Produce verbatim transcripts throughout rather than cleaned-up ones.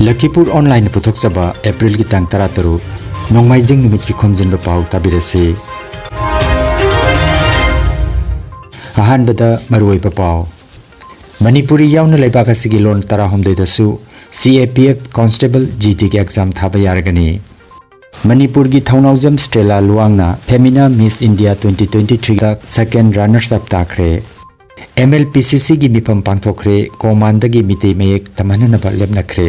ꯂꯈꯤꯄꯨꯔ ꯑꯣꯟꯂꯥꯏꯟꯅ ꯄꯨꯊꯣꯛꯆꯕ ꯑꯦꯄ꯭ꯔꯤꯜꯒꯤ ꯇꯥꯡ ꯇꯔꯥꯇꯔꯨꯛ, ꯅꯣꯡꯃꯥꯏꯖꯤꯡ ꯅꯨꯃꯤꯠꯀꯤ ꯈꯣꯝꯖꯤꯟꯕ ꯄꯥꯎ ꯇꯥꯕꯤꯔꯁꯤ꯫ ꯑꯍꯥꯟꯕꯗ ꯃꯔꯨꯑꯣꯏꯕ ꯄꯥꯎ꯫ ꯃꯅꯤꯄꯨꯔꯤ ꯌꯥꯎꯅ ꯂꯩꯕꯥꯛ ꯑꯁꯤꯒꯤ ꯂꯣꯟ ꯇꯔꯥꯍꯨꯝꯗꯣꯏꯗꯁꯨ C A P F Constable G Dꯒꯤ ꯑꯦꯛꯖꯥꯝ ꯊꯥꯕ ꯌꯥꯔꯒꯅꯤ꯫ ꯃꯅꯤꯄꯨꯔꯒꯤ ꯊꯧꯅꯥꯎꯖꯝ ꯁ꯭ꯇꯦꯂꯥ ꯂꯨꯋꯥꯡꯅ Femina Miss India twenty twenty-threeꯗ second runners up ꯇꯥꯈ꯭ꯔꯦ꯫ M L P C Cꯒꯤ ꯃꯤꯐꯝ ꯄꯥꯡꯊꯣꯛꯈ꯭ꯔꯦ, ꯀꯣꯃꯥꯟꯗꯒꯤ ꯃꯤꯇꯩ ꯃꯌꯦꯛ ꯇꯝꯍꯟꯅꯅꯕ ꯂꯦꯞꯅꯈ꯭ꯔꯦ꯫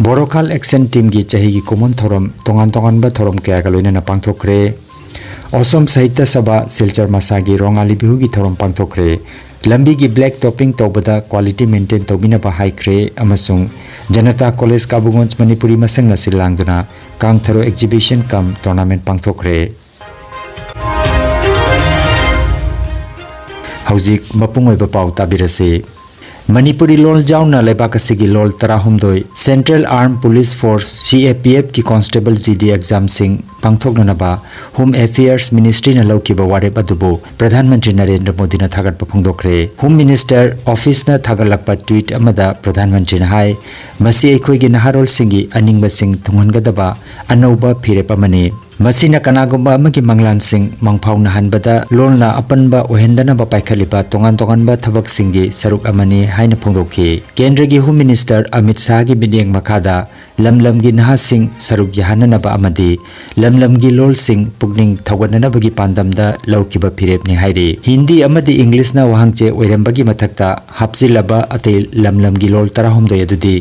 ꯕꯣꯔꯣꯈꯥꯜ Action Teamꯒꯤ ꯆꯍꯤꯒꯤ ꯀꯨꯝꯑꯣꯟ ꯊꯧꯔꯝ ꯇꯣꯉꯥꯟ ꯇꯣꯉꯥꯟꯕ ꯊꯧꯔꯝ ꯀꯌꯥꯒ ꯂꯣꯏꯅꯅ ꯄꯥꯡꯊꯣꯛꯈ꯭ꯔꯦ꯫ ꯑꯣꯁꯣꯝ ꯁꯥꯍꯤꯇ꯭ꯌ ꯁꯚꯥ ꯁꯤꯜꯆꯔ ꯃꯁꯥꯒꯤ ꯔꯣꯉꯥꯂꯤ ꯕꯤꯍꯨꯒꯤ ꯊꯧꯔꯝ ꯄꯥꯡꯊꯣꯛꯈ꯭ꯔꯦ꯫ ꯂꯝꯕꯤꯒꯤ black topping ꯇꯧꯕꯗ quality maintain ꯇꯧꯕꯤꯅꯕ ꯍꯥꯏꯈ꯭ꯔꯦ ꯑꯃꯁꯨꯡ ꯖꯅꯇꯥ ꯀꯣꯂꯦꯖ ꯀꯥꯕꯨꯒꯣꯟꯖ ꯃꯅꯤꯄꯨꯔꯤ ꯃꯁꯪꯅ ꯁꯤꯜ ꯂꯥꯡꯗꯨꯅ ꯀꯥꯡꯊꯔꯣ exhibition cum tournament ꯄꯥꯡꯊꯣꯛꯈ꯭ꯔꯦ꯫ ꯍꯧꯖꯤꯛ ꯃꯄꯨꯡ ꯑꯣꯏꯕ ꯄꯥꯎ ꯇꯥꯕꯤꯔꯁꯤ꯫ ꯃꯅꯤꯄꯨꯔꯤ ꯂꯣꯜ ꯌꯥꯎꯅ ꯂꯩꯕꯥꯛ ꯑꯁꯤꯒꯤ ꯂꯣꯜ ꯇꯔꯥꯍꯨꯝꯗꯣꯏ Central Armed Police Force, C A P Fꯀꯤ Constable G D examꯁꯤꯡ ꯄꯥꯡꯊꯣꯛꯅꯅꯕ Home Affairs Ministryꯅ ꯂꯧꯈꯤꯕ ꯋꯥꯔꯦꯞ ꯑꯗꯨꯕꯨ ꯄ꯭ꯔꯙꯥꯟ ꯃꯟꯇ꯭ꯔꯤ ꯅꯔꯦꯟꯗ꯭ꯔ ꯃꯣꯗꯤꯅ ꯊꯥꯒꯠꯄ ꯐꯣꯡꯗꯣꯛꯈ꯭ꯔꯦ꯫ Home Minister Officeꯅ ꯊꯥꯒꯠꯂꯛꯄ tweet ꯑꯃꯗ ꯄ꯭ꯔꯙꯥꯟ ꯃꯟꯇ꯭ꯔꯤꯅ ꯍꯥꯏ, "ꯃꯁꯤ ꯑꯩꯈꯣꯏꯒꯤ ꯅꯍꯥꯔꯣꯜꯁꯤꯡꯒꯤ ꯑꯅꯤꯡꯕꯁꯤꯡ ꯊꯨꯡꯍꯟꯒꯗꯕ ꯑꯅꯧꯕ ꯐꯤꯔꯦꯞ ꯑꯃꯅꯤ꯫ ꯃꯁꯤꯅ ꯀꯅꯥꯒꯨꯝꯕ ꯑꯃꯒꯤ ꯃꯪꯂꯥꯟꯁꯤꯡ ꯃꯪꯐꯥꯎꯅꯍꯟꯕꯗ ꯂꯣꯜꯅ ꯑꯄꯟꯕ ꯑꯣꯏꯍꯟꯗꯅꯕ ꯄꯥꯏꯈꯠꯂꯤꯕ ꯇꯣꯉꯥꯟ ꯇꯣꯉꯥꯟꯕ ꯊꯕꯛꯁꯤꯡꯒꯤ ꯁꯔꯨꯛ ꯑꯃꯅꯤ" ꯍꯥꯏꯅ ꯐꯣꯡꯗꯣꯛꯈꯤ꯫ ꯀꯦꯟꯗ꯭ꯔꯒꯤ Home Minister ꯑꯃꯤꯠ ꯁꯥꯍꯒꯤ ꯃꯤꯠꯌꯦꯡ ꯃꯈꯥꯗ ꯂꯝ ꯂꯝꯒꯤ ꯅꯍꯥꯁꯤꯡ ꯁꯔꯨꯛ ꯌꯥꯍꯟꯅꯅꯕ ꯑꯃꯗꯤ ꯂꯝ ꯂꯝꯒꯤ ꯂꯣꯜꯁꯤꯡ ꯄꯨꯛꯅꯤꯡ ꯊꯧꯒꯠꯅꯅꯕꯒꯤ ꯄꯥꯟꯗꯝꯗ ꯂꯧꯈꯤꯕ ꯐꯤꯔꯦꯞꯅꯤ ꯍꯥꯏꯔꯤ꯫ ꯍꯤꯟꯗꯤ ꯑꯃꯗꯤ ꯏꯪꯂꯤꯁꯅ ꯋꯥꯍꯪꯆꯦ ꯑꯣꯏꯔꯝꯕꯒꯤ ꯃꯊꯛꯇ ꯍꯥꯞꯆꯤꯜꯂꯕ ꯑꯇꯩ ꯂꯝ ꯂꯝꯒꯤ ꯂꯣꯜ ꯇꯔꯥꯍꯨꯝꯗꯣꯏ ꯑꯗꯨꯗꯤ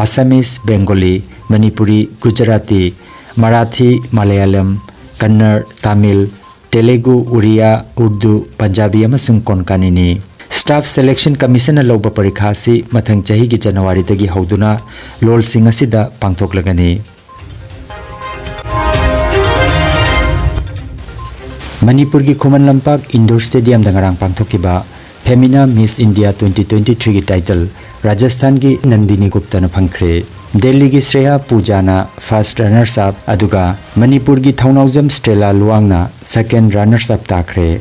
Assamese, Bengali, Manipuri, Gujarati, Marathi, Malayalam, Kannada, Tamil, Telugu, Oriya, Urdu, Punjabi ꯑꯃꯁꯨꯡ ꯀꯣꯟꯀꯥꯅꯤꯅꯤ꯫ Staff Selection Commissionꯅ ꯂꯧꯕ ꯄꯔꯤꯈꯥ ꯑꯁꯤ ꯃꯊꯪ ꯆꯍꯤꯒꯤ ꯖꯅꯋꯥꯔꯤꯗꯒꯤ ꯍꯧꯗꯨꯅ ꯂꯣꯜꯁꯤꯡ ꯑꯁꯤꯗ ꯄꯥꯡꯊꯣꯛꯂꯒꯅꯤ꯫ ꯃꯅꯤꯄꯨꯔꯒꯤ ꯈꯨꯃꯟ ꯂꯝꯄꯥꯛ Indoor Stadiumꯗ ꯉꯔꯥꯡ ꯄꯥꯡꯊꯣꯛꯈꯤꯕ Femina Miss India twenty twenty-threeꯒꯤ title ꯔꯥꯖꯁꯊꯥꯟꯒꯤ ꯅꯟꯗꯤꯅꯤ ꯒꯨꯞꯇꯅ ꯐꯪꯈ꯭ꯔꯦ꯫ ꯗꯦꯜꯂꯤꯒꯤ ꯁ꯭ꯔꯦꯌꯥ ꯄꯨꯖꯥꯅ first runners up, ꯑꯗꯨꯒ ꯃꯅꯤꯄꯨꯔꯒꯤ ꯊꯧꯅꯥꯎꯖꯝ ꯁ꯭ꯇꯦꯂꯥ ꯂꯨꯋꯥꯡꯅ second runners up ꯇꯥꯈ꯭ꯔꯦ꯫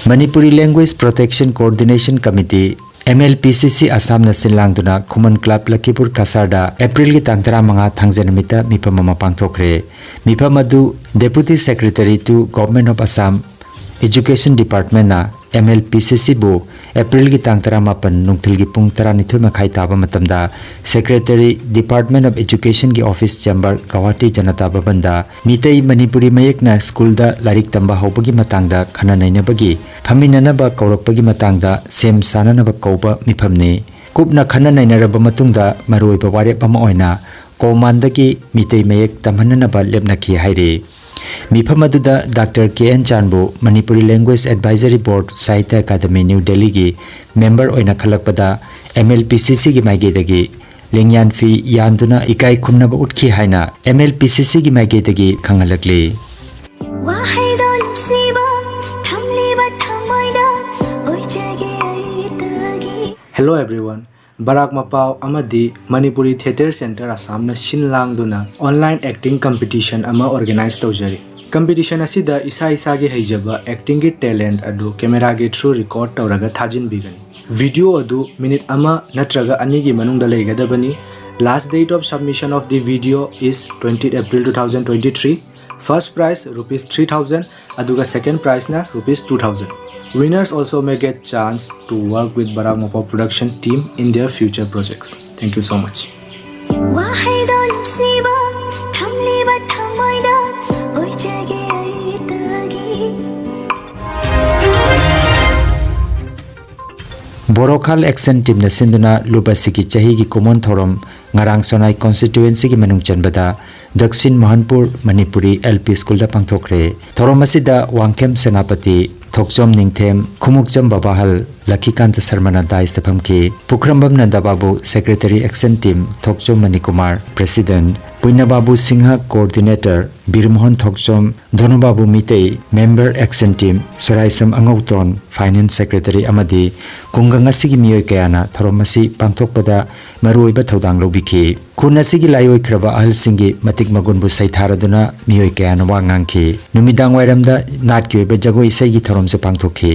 Manipuri Language Protection Coordination Committee, M L P C C Assam ꯅ ꯁꯤꯟ ꯂꯥꯡꯗꯨꯅ ꯈꯨꯃꯟ ꯀ꯭ꯂꯕ ꯂꯈꯤꯄꯨꯔ ꯀꯁꯥꯔꯗ ꯑꯦꯄ꯭ꯔꯤꯜꯒꯤ ꯇꯥꯡ ꯇꯔꯥꯃꯉꯥ ꯊꯥꯡꯖ ꯅꯨꯃꯤꯠꯇ ꯃꯤꯐꯝ ꯑꯃ ꯄꯥꯡꯊꯣꯛꯈ꯭ꯔꯦ꯫ ꯃꯤꯐꯝ ꯑꯗꯨ Deputy Secretary to Government of Assam Education Department ꯅ M L P C C ꯕꯨ ꯑꯦꯄ꯭ꯔꯤꯜꯒꯤ ꯇꯥꯡ ꯇꯔꯥꯃꯥꯄꯟ ꯅꯨꯡꯊꯤꯜꯒꯤ ꯄꯨꯡ ꯇꯔꯥꯅꯤꯊꯣꯏ ꯃꯈꯥꯏ ꯇꯥꯕ ꯃꯇꯝꯗ Secretary, Department of Education ꯒꯤ office chamber, ꯒꯧꯍꯥꯇꯤ ꯖꯅꯇꯥ ꯚꯕꯟꯗ ꯃꯤꯇꯩ ꯃꯅꯤꯄꯨꯔꯤ ꯃꯌꯦꯛꯅ ꯁ꯭ꯀꯨꯜꯗ ꯂꯥꯏꯔꯤꯛ ꯇꯝꯕ ꯍꯧꯕꯒꯤ ꯃꯇꯥꯡꯗ ꯈꯟꯅ ꯅꯩꯅꯕꯒꯤ ꯐꯝꯃꯤꯟꯅꯅꯕ ꯀꯧꯔꯛꯄꯒꯤ ꯃꯇꯥꯡꯗ ꯁꯦꯝ ꯁꯥꯅꯅꯕ ꯀꯧꯕ ꯃꯤꯐꯝꯅꯤ꯫ ꯀꯨꯞꯅ ꯈꯟꯅ ꯅꯩꯅꯔꯕ ꯃꯇꯨꯡꯗ ꯃꯔꯨꯑꯣꯏꯕ ꯋꯥꯔꯦꯞ ꯑꯃ ꯑꯣꯏꯅ ꯀꯣꯃꯥꯟꯗꯒꯤ ꯃꯤꯇꯩ ꯃꯌꯦꯛ ꯇꯝꯍꯟꯅꯅꯕ ꯂꯦꯞꯅꯈꯤ ꯍꯥꯏꯔꯤ꯫ ꯃꯤꯐꯝ ꯑꯗꯨꯗ ꯗꯥꯛꯇꯔ ꯀꯦ ꯑꯦꯟ ꯆꯥꯟꯕꯨ Manipuri Language Advisory Board, Sahitya Academy, New Delhi ꯒꯤ member ꯑꯣꯏꯅ ꯈꯜꯂꯛꯄꯗ M L P C C ꯒꯤ ꯃꯥꯏꯀꯩꯗꯒꯤ ꯂꯦꯡꯌꯥꯟ ꯐꯤ ꯌꯥꯟꯗꯨꯅ ꯏꯀꯥꯏ ꯈꯨꯝꯅꯕ ꯎꯠꯈꯤ ꯍꯥꯏꯅ M L P C C ꯒꯤ ꯃꯥꯏꯀꯩꯗꯒꯤ ꯈꯪꯍꯜꯂꯛꯂꯤ꯫ ꯋꯥꯍꯩꯗꯣ ꯅꯨꯡꯁꯤꯕ ꯊꯝꯂꯤꯕ ꯊꯃꯣꯏꯗ ꯑꯣꯏꯖꯒꯦ ꯑꯩꯇꯒꯤ꯫ Hello everyone, ꯕꯔꯥꯛ ꯃꯄꯥꯎ ꯑꯃꯗꯤ ꯃꯅꯤꯄꯨꯔꯤ Theatre Centre Assam ꯅ ꯁꯤꯟ ꯂꯥꯡꯗꯨꯅ online acting competition ꯑꯃ organize ꯇꯧꯖꯔꯤ꯫ Competition ꯑꯁꯤꯗ ꯏꯁꯥ ꯏꯁꯥꯒꯤ ꯍꯩꯖꯕ acting ꯒꯤ talent ꯑꯗꯨ camera ꯒꯤ through record ꯇꯧꯔꯒ ꯊꯥꯖꯤꯟꯕꯤꯒꯅꯤ꯫ Video ꯑꯗꯨ minute ꯑꯃ ꯅꯠꯇ꯭ꯔꯒ ꯑꯅꯤꯒꯤ ꯃꯅꯨꯡꯗ ꯂꯩꯒꯗꯕꯅꯤ꯫ Last date of submission of the video is twentieth April two thousand twenty-three. First prize rupees three thousand, ꯑꯗꯨꯒ second prize ꯅ rupees two thousand. Winners also may get chance to work with Barak Mopao production team in their future projects. Thank you so much. ꯋꯥꯍꯩꯗꯣ ꯅꯨꯡꯁꯤꯕ ꯊꯝꯂꯤꯕ ꯊꯃꯣꯏꯗ ꯑꯣꯏꯖꯒꯦ ꯑꯩꯇꯒꯤ꯫ ꯕꯣꯔꯣꯈꯥꯜ Action Team ꯅ ꯁꯤꯟꯗꯨꯅ ꯂꯨꯞ ꯑꯁꯤꯒꯤ ꯆꯍꯤꯒꯤ ꯀꯨꯝꯑꯣꯟ ꯊꯧꯔꯝ ꯉꯔꯥꯡ ꯁꯣꯅꯥꯏ constituency ꯒꯤ ꯃꯅꯨꯡ ꯆꯟꯕꯗ Dakshin ꯃꯣꯍꯟꯄꯨꯔ Manipuri L P School ꯗ ꯄꯥꯡꯊꯣꯛꯈ꯭ꯔꯦ꯫ ꯊꯧꯔꯝ ꯑꯁꯤꯗ ꯋꯥꯡꯈꯦꯝ ꯁꯦꯅꯥꯄꯇꯤ, ꯊꯣꯛꯆꯣꯝ ꯅꯤꯡꯊꯦꯝ, ꯈꯨꯃꯨꯛꯆꯝ ꯕꯕꯥꯍꯜ, ꯂꯛꯈꯤꯀꯥꯟꯇ ꯁꯔꯃꯅ ꯗꯥꯏꯁꯇ ꯐꯝꯈꯤ꯫ ꯄꯨꯈ꯭ꯔꯝꯕꯝ ꯅꯟꯗꯕꯥꯕꯨ, Secretary Action Team, ꯊꯣꯛꯆꯣꯝ ꯃꯅꯤꯀꯨꯃꯥꯔ, President, ꯄꯨꯏꯅꯕꯥꯕꯨ ꯁꯤꯡꯍ, Coordinator, ꯕꯤꯔꯃꯣꯍꯟ ꯊꯣꯛꯆꯣꯝ, ꯗꯣꯅꯣꯕꯥꯕꯨ Meitei, Member Action Team, ꯁꯣꯔꯥꯏꯁꯝ ꯑꯉꯧꯇꯣꯟ, Finance Secretary, ꯑꯃꯗꯤ ꯈꯨꯡꯒꯪ ꯑꯁꯤꯒꯤ ꯃꯤꯑꯣꯏ ꯀꯌꯥꯅ ꯊꯧꯔꯝ ꯑꯁꯤ ꯄꯥꯡꯊꯣꯛꯄꯗ ꯃꯔꯨꯑꯣꯏꯕ ꯊꯧꯗꯥꯡ ꯂꯧꯕꯤꯈꯤ꯫ ꯈꯨꯟ ꯑꯁꯤꯒꯤ ꯂꯥꯏꯑꯣꯏꯈ꯭ꯔꯕ ꯑꯍꯜꯁꯤꯡꯒꯤ ꯃꯇꯤꯛ ꯃꯒꯨꯟꯕꯨ ꯁꯩꯊꯥꯔꯗꯨꯅ ꯃꯤꯑꯣꯏ ꯀꯌꯥꯅ ꯋꯥ ꯉꯥꯡꯈꯤ꯫ ꯅꯨꯃꯤꯗꯥꯡ ꯋꯥꯏꯔꯝꯗ ꯅꯥꯠꯀꯤ ꯑꯣꯏꯕ ꯖꯒꯣꯏ ꯏꯁꯩꯒꯤ ꯊꯧꯔꯝꯁꯨ ꯄꯥꯡꯊꯣꯛꯈꯤ꯫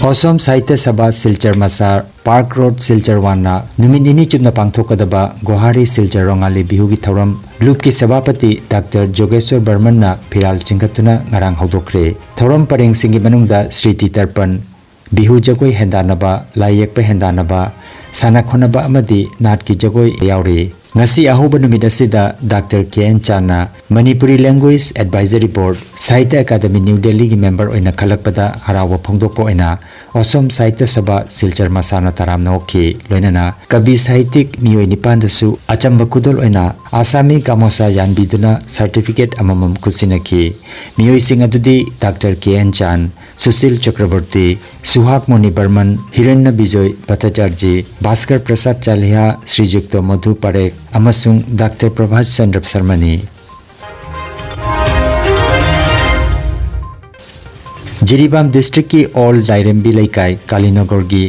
ꯑꯣꯁꯣꯝ ꯁꯥꯍꯤꯇ꯭ꯌ ꯁꯚꯥ ꯁꯤꯜꯆꯔ ꯃꯆꯥ, ꯄꯥꯔꯛ ꯔꯣꯗ, ꯁꯤꯜꯆꯔ ꯋꯥꯟꯅ ꯅꯨꯃꯤꯠ ꯅꯤꯅꯤ ꯆꯨꯞꯅ ꯄꯥꯡꯊꯣꯛꯀꯗꯕ ꯒꯣꯍꯥꯔꯤ ꯁꯤꯜꯆꯔ ꯔꯣꯉꯥꯂꯤ ꯕꯤꯍꯨꯒꯤ ꯊꯧꯔꯝ ꯂꯨꯞꯀꯤ ꯁꯚꯥꯄꯇꯤ ꯗꯥꯛꯇꯔ ꯖꯣꯒꯦꯁꯣꯔ ꯕꯔꯃꯟꯅ ꯐꯤꯔꯥꯜ ꯆꯤꯡꯈꯠꯇꯨꯅ ꯉꯔꯥꯡ ꯍꯧꯗꯣꯛꯈ꯭ꯔꯦ꯫ ꯊꯧꯔꯝ ꯄꯔꯦꯡꯁꯤꯡꯒꯤ ꯃꯅꯨꯡꯗ ꯁ꯭ꯔꯤꯇꯤ ꯇꯔꯄꯟ, ꯕꯤꯍꯨ ꯖꯒꯣꯏ ꯍꯦꯟꯗꯥꯟꯅꯕ, ꯂꯥꯏ ꯌꯦꯛꯄ ꯍꯦꯟꯗꯥꯟꯅꯕ, ꯁꯥꯟꯅ ꯈꯣꯠꯅꯕ ꯑꯃꯗꯤ ꯅꯥꯠꯀꯤ ꯖꯒꯣꯏ ꯌꯥꯎꯔꯤ꯫ ꯉꯁꯤ ꯑꯍꯧꯕ ꯅꯨꯃꯤꯠ ꯑꯁꯤꯗ ꯗꯥꯛꯇꯔ ꯀꯦ ꯑꯦꯟ ꯆꯥꯟꯅ Manipuri Language Advisory Board, Sahitya Akademi new ꯗꯦꯜꯂꯤꯒꯤ ꯃꯦꯝꯕꯔ ꯑꯣꯏꯅ ꯈꯜꯂꯛꯄꯗ ꯍꯔꯥꯎꯕ ꯐꯣꯡꯗꯣꯛꯄ ꯑꯣꯏꯅ ꯑꯣꯁꯣꯝ ꯁꯥꯍꯤꯇ꯭ꯌ ꯁꯚꯥ ꯁꯤꯜꯆꯔ ꯃꯁꯥꯅ ꯇꯔꯥꯝꯅ ꯑꯣꯛꯈꯤ꯫ ꯂꯣꯏꯅꯅ ꯀꯕꯤ ꯁꯥꯍꯤꯇꯤꯛ ꯃꯤꯑꯣꯏ ꯅꯤꯄꯥꯟꯗꯁꯨ ꯑꯆꯝꯕ ꯈꯨꯗꯣꯜ ꯑꯣꯏꯅ ꯑꯁꯥꯃꯤ ꯒꯥꯃꯣꯁꯥ ꯌꯥꯟꯕꯤꯗꯨꯅ ꯁꯔꯇꯤꯐꯤꯀꯦꯠ ꯑꯃꯃꯝ ꯈꯨꯠꯁꯤꯟꯅꯈꯤ꯫ ꯃꯤꯑꯣꯏꯁꯤꯡ ꯑꯗꯨꯗꯤ doctor K N Chan, Sushil Chakraborty, Suhak Moni Barman, Hiranya Bijoy Bhattacharjee, Bhaskar Prasad Chaliha, Srijukta Madhu Parekh ꯑꯃꯁꯨꯡ ꯗꯥꯛꯇꯔ ꯄ꯭ꯔꯚꯥꯁ ꯆꯟꯗ꯭ꯔ ꯁꯔꯃꯅꯤ꯫ ꯖꯤꯔꯤꯕꯥꯝ ꯗꯤꯁꯇ꯭ꯔꯤꯛꯀꯤ ꯑꯣꯜ ꯂꯥꯏꯔꯦꯝꯕꯤ ꯂꯩꯀꯥꯏ ꯀꯥꯂꯤꯅꯒꯔꯒꯤ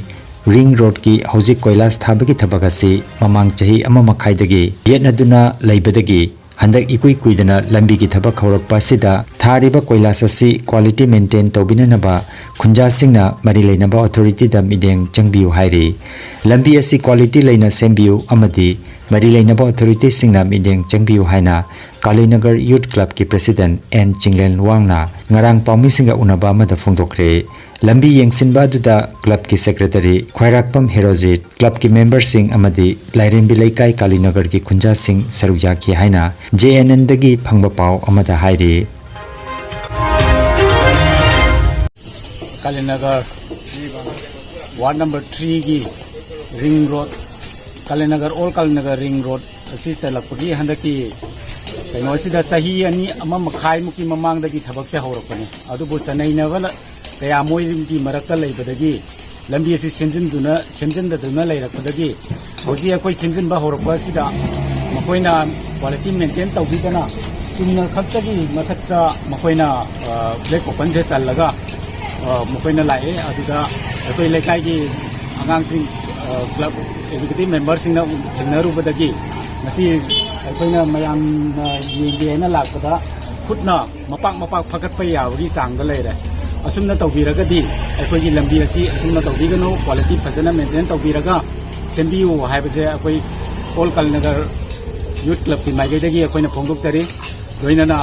ꯔꯤꯡ ꯔꯣꯗꯀꯤ ꯍꯧꯖꯤꯛ ꯀꯣꯏꯂꯥꯁ ꯊꯥꯕꯒꯤ ꯊꯕꯛ ꯑꯁꯤ ꯃꯃꯥꯡ ꯆꯍꯤ ꯑꯃ ꯃꯈꯥꯏꯗꯒꯤ ꯌꯦꯠꯅꯗꯨꯅ ꯂꯩꯕꯗꯒꯤ ꯍꯟꯗꯛ ꯏꯀꯨꯏ ꯀꯨꯏꯗꯅ ꯂꯝꯕꯤꯒꯤ ꯊꯕꯛ ꯍꯧꯔꯛꯄ ꯑꯁꯤꯗ ꯊꯥꯔꯤꯕ ꯀꯣꯏꯂꯥꯁ ꯑꯁꯤ quality maintain ꯇꯧꯕꯤꯅꯅꯕ ꯈꯨꯟꯖꯥꯁꯤꯡꯅ ꯃꯔꯤ ꯂꯩꯅꯕ authorityꯗ ꯃꯤꯠꯌꯦꯡ ꯆꯪꯕꯤꯌꯨ ꯍꯥꯏꯔꯤ꯫ ꯂꯝꯕꯤ ꯑꯁꯤ quality ꯂꯩꯅ ꯁꯦꯝꯕꯤꯌꯨ ꯑꯃꯗꯤ ꯃꯔꯤ ꯂꯩꯅꯕ ꯑꯣꯊꯣꯔꯤꯇꯤꯁꯤꯡꯅ ꯃꯤꯠꯌꯦꯡ ꯆꯪꯕꯤꯌꯨ ꯍꯥꯏꯅ ꯀꯥꯂꯤꯅꯒꯔ ꯌꯨꯠ ꯀ꯭ꯂꯕꯀꯤ ꯄ꯭ꯔꯦꯁꯤꯗꯦꯟꯠ ꯑꯦꯟ ꯆꯤꯡꯂꯦꯟ ꯋꯥꯡꯅ ꯉꯔꯥꯡ ꯄꯥꯎꯃꯤꯁꯤꯡꯒ ꯎꯅꯕ ꯑꯃꯗ ꯐꯣꯡꯗꯣꯛꯈ꯭ꯔꯦ꯫ ꯂꯝꯕꯤ ꯌꯦꯡꯁꯤꯟꯕ ꯑꯗꯨꯗ ꯀ꯭ꯂꯕꯀꯤ ꯁꯦꯀ꯭ꯔꯦꯇꯔꯤ ꯈ꯭ꯋꯥꯏꯔꯥꯛꯄꯝ ꯍꯦꯔꯣꯖꯤꯠ, ꯀ꯭ꯂꯕꯀꯤ ꯃꯦꯝꯕꯔꯁꯤꯡ ꯑꯃꯗꯤ ꯂꯥꯏꯔꯦꯝꯕꯤ ꯂꯩꯀꯥꯏ ꯀꯥꯂꯤꯅꯒꯔꯒꯤ ꯈꯨꯟꯖꯥꯁꯤꯡ ꯁꯔꯨꯛ ꯌꯥꯈꯤ ꯍꯥꯏꯅ ꯖꯦ ꯑꯦꯟ ꯑꯦꯟꯗꯒꯤ ꯐꯪꯕ ꯄꯥꯎ ꯑꯃꯗ ꯍꯥꯏꯔꯤ꯫ ꯀꯥꯂꯤꯅꯒꯔ ꯋꯥꯔꯗ ꯅꯝꯕꯔ ꯊ꯭ꯔꯤꯒꯤ ring road, Kalinagar, all Kalinagar ring road ꯑꯁꯤ ꯆꯜꯂꯛꯄꯒꯤ ꯍꯟꯗꯛꯀꯤ ꯀꯩꯅꯣꯁꯤꯗ ꯆꯍꯤ ꯑꯅꯤ, ꯑꯃ ꯃꯈꯥꯏꯃꯨꯛꯀꯤ ꯃꯃꯥꯡꯗꯒꯤ ꯊꯕꯛꯁꯦ ꯍꯧꯔꯛꯄꯅꯤ꯫ ꯑꯗꯨꯕꯨ ꯆꯅꯩꯅꯕ ꯀꯌꯥ ꯃꯣꯏꯒꯤ ꯃꯔꯛꯇ ꯂꯩꯕꯗꯒꯤ ꯂꯝꯕꯤ ꯑꯁꯤ ꯁꯦꯝꯖꯤꯟꯗꯨꯅ, ꯁꯦꯝꯖꯤꯟꯗꯗꯨꯅ ꯂꯩꯔꯛꯄꯗꯒꯤ ꯍꯧꯖꯤꯛ ꯑꯩꯈꯣꯏ ꯁꯦꯝꯖꯤꯟꯕ ꯍꯧꯔꯛꯄ ꯑꯁꯤꯗ ꯃꯈꯣꯏꯅ ꯀ꯭ꯋꯥꯂꯤꯇꯤ ꯃꯦꯟꯇꯦꯟ ꯇꯧꯕꯤꯗꯅ ꯆꯨꯝꯅ ꯈꯛꯇꯒꯤ ꯃꯊꯛꯇ ꯃꯈꯣꯏꯅ, ꯑ, ꯕ꯭ꯂꯦꯛ ꯀꯣꯄꯟꯁꯦ ꯆꯜꯂꯒ, ꯑ, ꯃꯈꯣꯏꯅ ꯂꯥꯛꯑꯦ꯫ ꯑꯗꯨꯗ ꯑꯩꯈꯣꯏ ꯂꯩꯀꯥꯏꯒꯤ ꯑꯉꯥꯡꯁꯤꯡ, ꯑ, ꯀ꯭ꯂꯕ ꯑꯦꯛꯖꯤꯀ꯭ꯌꯨꯇꯤꯚ ꯃꯦꯝꯕꯔꯁꯤꯡꯅ ꯊꯦꯡꯅꯔꯨꯕꯗꯒꯤ ꯉꯁꯤ ꯑꯩꯈꯣꯏꯅ ꯃꯌꯥꯝꯅ ꯌꯦꯡꯒꯦ ꯍꯥꯏꯅ ꯂꯥꯛꯄꯗ ꯈꯨꯠꯅ ꯃꯄꯥꯛ ꯃꯄꯥꯛ ꯐꯒꯠꯄ ꯌꯥꯕꯒꯤ ꯆꯥꯡꯗ ꯂꯩꯔꯦ꯫ ꯑꯁꯨꯝꯅ ꯇꯧꯕꯤꯔꯒꯗꯤ ꯑꯩꯈꯣꯏꯒꯤ ꯂꯝꯕꯤ ꯑꯁꯤ ꯑꯁꯨꯝꯅ ꯇꯧꯕꯤꯒꯅꯨ, ꯀ꯭ꯋꯥꯂꯤꯇꯤ ꯐꯖꯅ ꯃꯦꯟꯇꯦꯟ ꯇꯧꯕꯤꯔꯒ ꯁꯦꯝꯕꯤꯌꯨ ꯍꯥꯏꯕꯁꯦ ꯑꯩꯈꯣꯏ ꯑꯣꯜ ꯀꯥꯂꯤꯅꯒꯔ ꯌꯨꯠ ꯀ꯭ꯂꯕꯀꯤ ꯃꯥꯏꯀꯩꯗꯒꯤ ꯑꯩꯈꯣꯏꯅ ꯐꯣꯡꯗꯣꯛꯆꯔꯤ꯫ ꯂꯣꯏꯅꯅ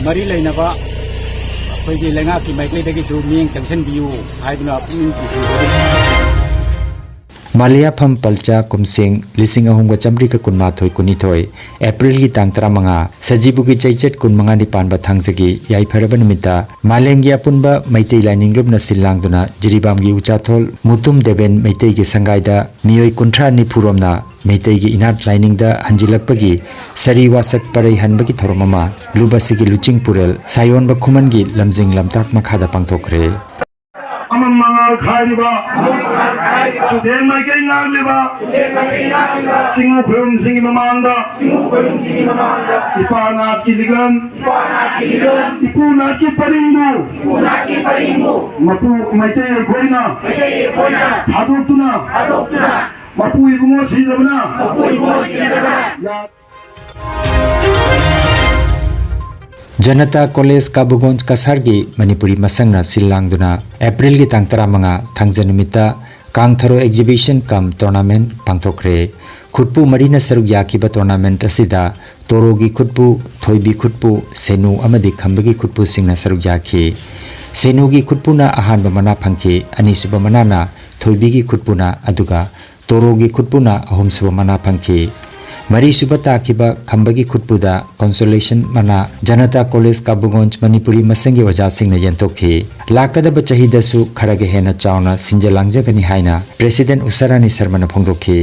ꯃꯔꯤ ꯂꯩꯅꯕ ꯑꯩꯈꯣꯏꯒꯤ ꯂꯩꯉꯥꯛꯀꯤ ꯃꯥꯏꯀꯩꯗꯒꯤꯁꯨ ꯃꯤꯠꯌꯦꯡ ꯆꯪꯁꯤꯟꯕꯤꯌꯨ ꯍꯥꯏꯗꯨꯅ ꯄꯨꯛꯅꯤꯡ ꯆꯤꯡꯁꯤꯟꯖꯔꯤ꯫ ꯃꯥꯂꯦꯌꯥꯐꯝ ꯄꯜꯆꯥ ꯀꯨꯝꯁꯤꯡ ꯂꯤꯁꯤꯡ ꯑꯍꯨꯝꯒ ꯆꯥꯃꯔꯤꯒ ꯀꯨꯟꯃꯥꯊꯣꯏ ꯀꯨꯟꯅꯤꯊꯣꯏ, ꯑꯦꯄ꯭ꯔꯤꯜꯒꯤ ꯇꯥꯡ ꯇꯔꯥꯃꯉꯥ, ꯁꯖꯤꯕꯨꯒꯤ ꯆꯩꯆꯠ ꯀꯨꯟꯃꯉꯥꯅꯤ ꯄꯥꯟꯕ ꯊꯥꯡꯖꯒꯤ ꯌꯥꯏꯐꯔꯕ ꯅꯨꯃꯤꯠꯇ ꯃꯥꯂꯦꯝꯒꯤ ꯑꯄꯨꯟꯕ ꯃꯩꯇꯩ ꯂꯥꯏꯅꯤꯡ ꯂꯨꯞꯅ ꯁꯤꯜ ꯂꯥꯡꯗꯨꯅ ꯖꯤꯔꯤꯕꯥꯝꯒꯤ ꯎꯆꯥꯊꯣꯜ ꯃꯨꯇꯨꯝ ꯗꯦꯕꯦꯟ ꯃꯩꯇꯩꯒꯤ ꯁꯪꯒꯥꯏꯗ ꯃꯤꯑꯣꯏ ꯀꯨꯟꯊ꯭ꯔꯥ ꯅꯤꯐꯨ ꯔꯣꯝꯅ ꯃꯩꯇꯩꯒꯤ ꯏꯅꯥꯠ ꯂꯥꯏꯅꯤꯡꯗ ꯍꯟꯖꯤꯜꯂꯛꯄꯒꯤ ꯁꯥꯔꯤ ꯋꯥꯁꯛ ꯄꯔꯩ ꯍꯟꯕꯒꯤ ꯊꯧꯔꯝ ꯑꯃ ꯂꯨꯞ ꯑꯁꯤꯒꯤ ꯂꯨꯆꯤꯡ ꯄꯨꯔꯦꯜ ꯁꯥꯌꯣꯟꯕ ꯈꯨꯃꯟꯒꯤ ꯂꯝꯖꯤꯡ ꯂꯝꯇꯥꯛ ꯃꯈꯥꯗ ꯄꯥꯡꯊꯣꯛꯈ꯭ꯔꯦ꯫ ꯑꯃꯝ ꯃꯉꯥꯜ ꯈꯥꯏꯔꯤꯕ, ꯆꯨꯊꯦꯡ ꯃꯥꯏꯀꯩ ꯉꯥꯛꯂꯤꯕ, ꯆꯤꯡꯉꯨ ꯈꯣꯏꯔꯨꯝꯁꯤꯡꯒꯤ ꯃꯃꯥꯡꯗ, ꯏꯄꯥ ꯅꯥꯠꯀꯤ ꯂꯤꯛꯂꯝ, ꯏꯄꯨ ꯅꯥꯠꯀꯤ ꯄꯔꯤꯡꯕꯨ, ꯃꯄꯨ ꯃꯩꯇꯩ ꯑꯩꯈꯣꯏꯅ ꯊꯥꯗꯣꯛꯇꯨꯅ, ꯃꯄꯨ ꯏꯕꯨꯡꯉꯣ ꯁꯤꯗꯕꯅ, ꯌꯥ- ꯖꯅꯇꯥ ꯀꯣꯂꯦꯖ ꯀꯥꯕꯨꯒꯣꯟꯖ ꯀꯁꯥꯔꯒꯤ ꯃꯅꯤꯄꯨꯔꯤ ꯃꯁꯪꯅ ꯁꯤꯜ ꯂꯥꯡꯗꯨꯅ ꯑꯦꯄ꯭ꯔꯤꯜꯒꯤ ꯇꯥꯡ ꯇꯔꯥꯃꯉꯥ ꯊꯥꯡꯖ ꯅꯨꯃꯤꯠꯇ ꯀꯥꯡꯊꯔꯣ exhibition cum tournament ꯄꯥꯡꯊꯣꯛꯈ꯭ꯔꯦ꯫ ꯈꯨꯠꯄꯨ ꯃꯔꯤꯅ ꯁꯔꯨꯛ ꯌꯥꯈꯤꯕ tournament ꯑꯁꯤꯗ ꯇꯣꯔꯣꯒꯤ ꯈꯨꯠꯄꯨ, ꯊꯣꯏꯕꯤ ꯈꯨꯠꯄꯨ, ꯁꯦꯅꯨ ꯑꯃꯗꯤ ꯈꯝꯕꯒꯤ ꯈꯨꯠꯄꯨꯁꯤꯡꯅ ꯁꯔꯨꯛ ꯌꯥꯈꯤ꯫ ꯁꯦꯅꯨꯒꯤ ꯈꯨꯠꯄꯨꯅ ꯑꯍꯥꯟꯕ ꯃꯅꯥ ꯐꯪꯈꯤ, ꯑꯅꯤꯁꯨꯕ ꯃꯅꯥꯅ ꯊꯣꯏꯕꯤꯒꯤ ꯈꯨꯠꯄꯨꯅ, ꯑꯗꯨꯒ ꯇꯣꯔꯣꯒꯤ ꯈꯨꯠꯄꯨꯅ ꯑꯍꯨꯝꯁꯨꯕ ꯃꯅꯥ ꯐꯪꯈꯤ꯫ ꯃꯔꯤꯁꯨꯕ ꯇꯥꯈꯤꯕ ꯈꯝꯕꯒꯤ ꯈꯨꯠꯄꯨꯗ consolation ꯃꯅꯥ ꯖꯅꯇꯥ ꯀꯣꯂꯦꯖ ꯀꯥꯕꯨꯒꯣꯟꯖ ꯃꯅꯤꯄꯨꯔꯤ ꯃꯁꯦꯟꯒꯤ ꯑꯣꯖꯥꯁꯤꯡꯅ ꯌꯦꯟꯊꯣꯛꯈꯤ꯫ ꯂꯥꯛꯀꯗꯕ ꯆꯍꯤꯗꯁꯨ ꯈꯔꯒ ꯍꯦꯟꯅ ꯆꯥꯎꯅ ꯁꯤꯟꯖ ꯂꯥꯡꯖꯒꯅꯤ ꯍꯥꯏꯅ President ꯎꯁꯥꯔꯥꯅꯤ ꯁꯔꯃꯅ ꯐꯣꯡꯗꯣꯛꯈꯤ꯫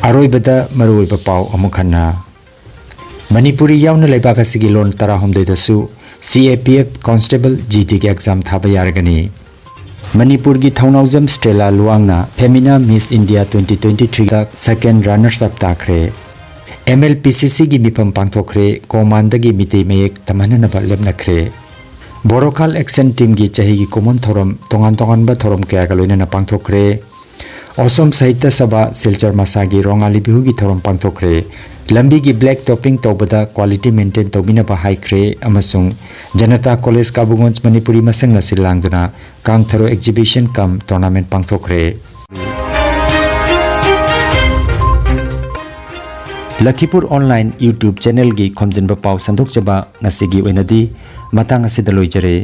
ꯑꯔꯣꯏꯕꯗ ꯃꯔꯨꯑꯣꯏꯕ ꯄꯥꯎ ꯑꯃꯨꯛ ꯍꯟꯅ꯫ ꯃꯅꯤꯄꯨꯔꯤ ꯌꯥꯎꯅ ꯂꯩꯕꯥꯛ ꯑꯁꯤꯒꯤ ꯂꯣꯟ ꯇꯔꯥꯍꯨꯝꯗꯣꯏꯗꯁꯨ C A P F Constable G Dꯒꯤ exam ꯊꯥꯕ ꯌꯥꯔꯒꯅꯤ꯫ ꯃꯅꯤꯄꯨꯔꯒꯤ ꯊꯧꯅꯥꯎꯖꯝ ꯁ꯭ꯇꯦꯂꯥ ꯂꯨꯋꯥꯡꯅ Femina Miss India twenty twenty-threeꯗ second runners up ꯇꯥꯈ꯭ꯔꯦ꯫ M L P C Cꯒꯤ ꯃꯤꯐꯝ ꯄꯥꯡꯊꯣꯛꯈ꯭ꯔꯦ, ꯀꯣꯃꯥꯟꯗꯒꯤ ꯃꯤꯇꯩ ꯃꯌꯦꯛ ꯇꯝꯍꯟꯅꯅꯕ ꯂꯦꯞꯅꯈ꯭ꯔꯦ꯫ ꯕꯣꯔꯣꯈꯥꯜ Action Teamꯒꯤ ꯆꯍꯤꯒꯤ ꯀꯨꯝꯑꯣꯟ ꯊꯧꯔꯝ ꯇꯣꯉꯥꯟ ꯇꯣꯉꯥꯟꯕ ꯊꯧꯔꯝ ꯀꯌꯥꯒ ꯂꯣꯏꯅꯅ ꯄꯥꯡꯊꯣꯛꯈ꯭ꯔꯦ꯫ ꯑꯣꯁꯣꯝ ꯁꯥꯍꯤꯇ꯭ꯌ ꯁꯚꯥ ꯁꯤꯜꯆꯔ ꯃꯁꯥꯒꯤ ꯔꯣꯉꯥꯂꯤ ꯕꯤꯍꯨꯒꯤ ꯊꯧꯔꯝ ꯄꯥꯡꯊꯣꯛꯈ꯭ꯔꯦ꯫ ꯂꯝꯕꯤꯒꯤ black topping ꯇꯧꯕꯗ quality maintain ꯇꯧꯕꯤꯅꯕ ꯍꯥꯏꯈ꯭ꯔꯦ ꯑꯃꯁꯨꯡ ꯖꯅꯇꯥ ꯀꯣꯂꯦꯖ ꯀꯥꯕꯨꯒꯣꯟꯖ ꯃꯅꯤꯄꯨꯔꯤ ꯃꯁꯪꯅ ꯁꯤꯜ ꯂꯥꯡꯗꯨꯅ ꯀꯥꯡ ꯊꯔꯣ exhibition cum tournament ꯄꯥꯡꯊꯣꯛꯈ꯭ꯔꯦ꯫ ꯂꯈꯤꯄꯨꯔ Online YouTube channelꯒꯤ ꯈꯣꯝꯖꯤꯟꯕ ꯄꯥꯎ ꯁꯟꯗꯣꯛꯆꯕ ꯉꯁꯤꯒꯤ ꯑꯣꯏꯅꯗꯤ ꯃꯇꯥꯡ ꯑꯁꯤꯗ ꯂꯣꯏꯖꯔꯦ꯫